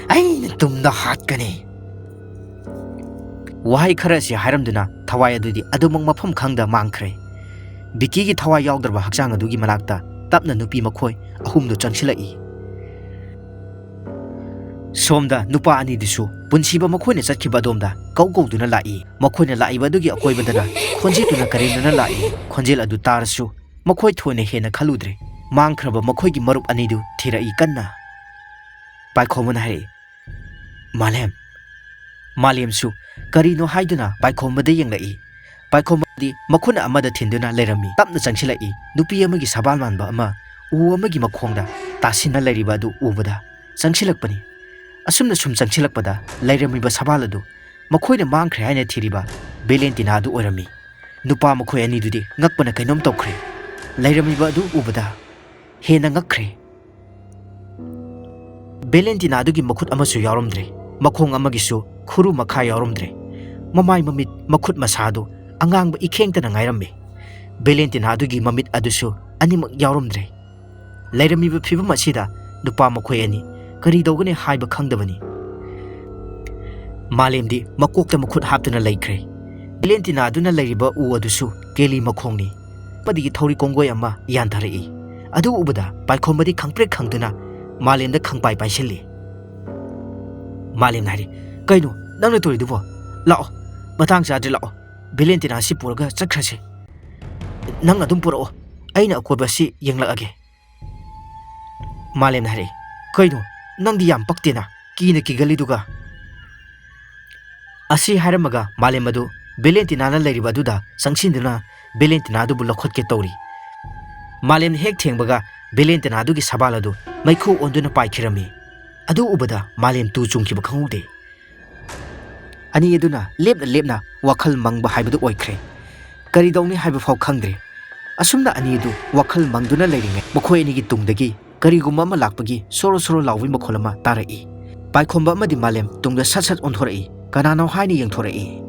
ꯑꯩꯅ ꯇꯨꯝꯗ ꯍꯥꯠꯀꯅꯤ꯫" ꯋꯥꯍꯩ ꯈꯔ ꯑꯁꯤ ꯍꯥꯏꯔꯝꯗꯨꯅ ꯊꯋꯥꯏ ꯑꯗꯨꯗꯤ ꯑꯗꯨꯃꯛ ꯃꯐꯝ ꯈꯪꯗ ꯃꯥꯡꯈ꯭ꯔꯦ꯫ ꯕꯤꯛꯀꯤꯒꯤ ꯊꯋꯥꯏ ꯌꯥꯎꯗ꯭ꯔꯕ ꯍꯛꯆꯥꯡ ꯑꯗꯨꯒꯤ ꯃꯅꯥꯛꯇ ꯇꯞꯅ ꯅꯨꯄꯤ ꯃꯈꯣꯏ ꯑꯍꯨꯝꯗꯨ ꯆꯪꯁꯤꯜꯂꯛꯏ꯫ ꯁꯣꯝꯗ ꯅꯨꯄꯥ ꯑꯅꯤꯗꯨꯁꯨ ꯄꯨꯟꯁꯤꯕ ꯃꯈꯣꯏꯅ ꯆꯠꯈꯤꯕ ꯑꯗꯣꯝꯗ ꯀꯧ ꯀꯧꯗꯨꯅ ꯂꯥꯛꯏ꯫ ꯃꯈꯣꯏꯅ ꯂꯥꯛꯏꯕ ꯑꯗꯨꯒꯤ ꯑꯀꯣꯏꯕꯗꯅ ꯈꯣꯟꯖꯦꯜꯗꯨꯅ ꯀꯔꯦꯝꯅꯅ ꯂꯥꯛꯏ꯫ ꯈꯣꯟꯖꯦꯜ ꯑꯗꯨ ꯇꯥꯔꯁꯨ ꯃꯈꯣꯏ ꯊꯣꯏꯅ ꯍꯦꯟꯅ ꯈꯜꯂꯨꯗ꯭ꯔꯦ꯫ ꯃꯥꯡꯈ꯭ꯔꯕ ꯃꯈꯣꯏꯒꯤ ꯃꯔꯨꯞ ꯑꯅꯤꯗꯨ ꯊꯤꯔꯛꯏ ꯀꯟꯅ꯫ ꯄꯥꯏꯈꯣꯝꯕꯅ ꯍꯥꯏꯔꯛꯏ, "ꯃꯥꯂꯦꯝ!" ꯃꯥꯂꯦꯝꯁꯨ ꯀꯔꯤꯅꯣ ꯍꯥꯏꯗꯨꯅ ꯄꯥꯏꯈꯣꯝꯕꯗ ꯌꯦꯡꯂꯛꯏ꯫ ꯄꯥꯏꯈꯣꯝꯕꯗꯤ ꯃꯈꯨꯠ ꯑꯃꯗ ꯊꯤꯟꯗꯨꯅ ꯂꯩꯔꯝꯃꯤ꯫ ꯇꯞꯅ ꯆꯪꯁꯤꯜꯂꯛꯏ꯫ ꯅꯨꯄꯤ ꯑꯃꯒꯤ ꯁꯕꯥꯜ ꯃꯥꯟꯕ ꯑꯃ ꯎ ꯑꯃꯒꯤ ꯃꯈꯣꯡꯗ ꯇꯥꯁꯤꯟꯅ ꯂꯩꯔꯤꯕ ꯑꯗꯨ ꯎꯕꯗ ꯆꯪꯁꯤꯜꯂꯛꯄꯅꯤ꯫ ꯑꯁꯨꯝꯅ ꯁꯨꯝ ꯆꯪꯁꯤꯜꯂꯛꯄꯗ ꯂꯩꯔꯝꯃꯤꯕ ꯁꯕꯥꯜ ꯑꯗꯨ ꯃꯈꯣꯏꯅ ꯃꯥꯡꯈ꯭ꯔꯦ ꯍꯥꯏꯅ ꯊꯤꯔꯤꯕ ꯚꯦꯂꯦꯟꯇꯤꯅꯥ ꯑꯗꯨ ꯑꯣꯏꯔꯝꯃꯤ꯫ ꯅꯨꯄꯥ ꯃꯈꯣꯏ ꯑꯅꯤꯗꯨꯗꯤ ꯉꯛꯄꯅ ꯀꯩꯅꯣꯝ ꯇꯧꯈ꯭ꯔꯦ꯫ ꯂꯩꯔꯝꯃꯤꯕ ꯑꯗꯨ ꯎꯕꯗ ꯍꯦꯟꯅ ꯉꯛꯈ꯭ꯔꯦ꯫ ꯚꯦꯂꯦꯟꯇꯤꯅꯥꯗꯨꯒꯤ ꯃꯈꯨꯠ ꯑꯃꯁꯨ ꯌꯥꯎꯔꯝꯗ꯭ꯔꯦ꯫ ꯃꯈꯣꯡ ꯑꯃꯒꯤꯁꯨ ꯈꯨꯔꯨ ꯃꯈꯥ ꯌꯥꯎꯔꯝꯗ꯭ꯔꯦ꯫ ꯃꯃꯥꯏ ꯃꯃꯤꯠ ꯃꯈꯨꯠ ꯃꯁꯥꯗꯨ ꯑꯉꯥꯡꯕ ꯏꯈꯦꯡꯇꯅ ꯉꯥꯏꯔꯝꯃꯤ꯫ ꯚꯦꯂꯦꯟꯇꯤꯅꯥꯗꯨꯒꯤ ꯃꯃꯤꯠ ꯑꯗꯨꯁꯨ ꯑꯅꯤꯃꯛ ꯌꯥꯎꯔꯝꯗ꯭ꯔꯦ꯫ ꯂꯩꯔꯝꯃꯤꯕ ꯐꯤꯕꯝ ꯑꯁꯤꯗ ꯅꯨꯄꯥ ꯃꯈꯣꯏ ꯑꯅꯤ ꯀꯔꯤ ꯇꯧꯒꯅꯤ ꯍꯥꯏꯕ ꯈꯪꯗꯕꯅꯤ꯫ ꯃꯥꯂꯦꯝꯗꯤ ꯃꯀꯣꯛꯇ ꯃꯈꯨꯠ ꯍꯥꯞꯇꯨꯅ ꯂꯩꯈ꯭ꯔꯦ꯫ ꯚꯦꯂꯦꯟꯇꯤꯅꯥꯗꯨꯅ ꯂꯩꯔꯤꯕ ꯎ ꯑꯗꯨꯁꯨ ꯀꯦꯂꯤ ꯃꯈꯣꯡꯅꯤ꯫ ꯄꯗꯒꯤ ꯊꯧꯔꯤ ꯀꯣꯡꯒꯣꯏ ꯑꯃ ꯌꯥꯟꯊꯔꯛꯏ꯫ ꯑꯗꯨ ꯎꯕꯗ ꯄꯥꯏꯈꯣꯝꯕꯗꯤ ꯈꯪꯄ꯭ꯔꯦꯛ ꯈꯪꯗꯨꯅ ꯃꯥꯂꯦꯝꯗ ꯈꯪꯄꯥꯏ ꯄꯥꯏꯁꯤꯜꯂꯤ꯫ ꯃꯥꯂꯦꯝꯅ ꯍꯥꯏꯔꯤ, "ꯀꯩꯅꯣ ꯅꯪꯅ ꯇꯧꯔꯤꯗꯨꯕꯣ? ꯂꯥꯛꯑꯣ, ꯃꯇꯥꯡ ꯆꯥꯗ꯭ꯔꯦ, ꯂꯥꯛꯑꯣ꯫ ꯚꯦꯂꯦꯟꯇꯤꯅꯥꯁꯤ ꯄꯨꯔꯒ ꯆꯠꯈ꯭ꯔꯁꯤ꯫ ꯅꯪ ꯑꯗꯨꯝ ꯄꯨꯔꯛꯑꯣ, ꯑꯩꯅ ꯑꯀꯣꯏꯕꯁꯤ ꯌꯦꯡꯂꯛꯑꯒꯦ꯫" ꯃꯥꯂꯦꯝꯅ ꯍꯥꯏꯔꯛꯏ, "ꯀꯩꯅꯣ, ꯅꯪꯗꯤ ꯌꯥꯝ ꯄꯛꯇꯦꯅ, ꯀꯤꯅ ꯀꯤꯒꯜꯂꯤꯗꯨꯒ?" ꯑꯁꯤ ꯍꯥꯏꯔꯝꯃꯒ ꯃꯥꯂꯦꯝ ꯑꯗꯨ ꯚꯦꯂꯦꯟꯇꯤꯅꯥꯅ ꯂꯩꯔꯤꯕ ꯑꯗꯨꯗ ꯆꯪꯁꯤꯟꯗꯨꯅ ꯚꯦꯂꯦꯟꯇꯤꯅꯥ ꯑꯗꯨꯕꯨ ꯂꯧꯈꯠꯀꯦ ꯇꯧꯔꯤ꯫ ꯃꯥꯂꯦꯝꯅ ꯍꯦꯛ ꯊꯦꯡꯕꯒ ꯚꯦꯂꯦꯟꯇꯤꯅꯥ ꯑꯗꯨꯒꯤ ꯁꯕꯥꯜ ꯑꯗꯨ ꯃꯩꯈꯨ ꯑꯣꯟꯗꯨꯅ ꯄꯥꯏꯈꯤꯔꯝꯃꯤ꯫ ꯑꯗꯨ ꯎꯕꯗ ꯃꯥꯂꯦꯝ ꯇꯨ ꯆꯨꯡꯈꯤꯕ ꯈꯪꯍꯧꯗꯦ꯫ ꯑꯅꯤ ꯑꯗꯨꯅ ꯂꯦꯞꯅ ꯂꯦꯞꯅ ꯋꯥꯈꯜ ꯃꯪꯕ ꯍꯥꯏꯕꯗꯨ ꯑꯣꯏꯈ꯭ꯔꯦ꯫ ꯀꯔꯤꯗꯧꯅꯤ ꯍꯥꯏꯕ ꯐꯥꯎ ꯈꯪꯗ꯭ꯔꯦ꯫ ꯑꯁꯨꯝꯅ ꯑꯅꯤ ꯑꯗꯨ ꯋꯥꯈꯜ ꯃꯪꯗꯨꯅ ꯂꯩꯔꯤꯉꯩ ꯃꯈꯣꯏ ꯑꯅꯤꯒꯤ ꯇꯨꯡꯗꯒꯤ ꯀꯔꯤꯒꯨꯝꯕ ꯑꯃ ꯂꯥꯛꯄꯒꯤ ꯁꯣꯔꯣ ꯁꯣꯔꯣ ꯂꯥꯎꯕꯒꯤ ꯃꯈꯣꯜ ꯑꯃ ꯇꯥꯔꯛꯏ꯫ ꯄꯥꯏꯈꯣꯝꯕ ꯑꯃꯗꯤ ꯃꯥꯂꯦꯝ ꯇꯨꯡꯗ ꯁꯠ ꯁꯠ ꯑꯣꯟꯊꯣꯔꯛꯏ꯫ ꯀꯅꯥꯅꯣ ꯍꯥꯏꯅ ꯌꯦꯡꯊꯣꯔꯛꯏ꯫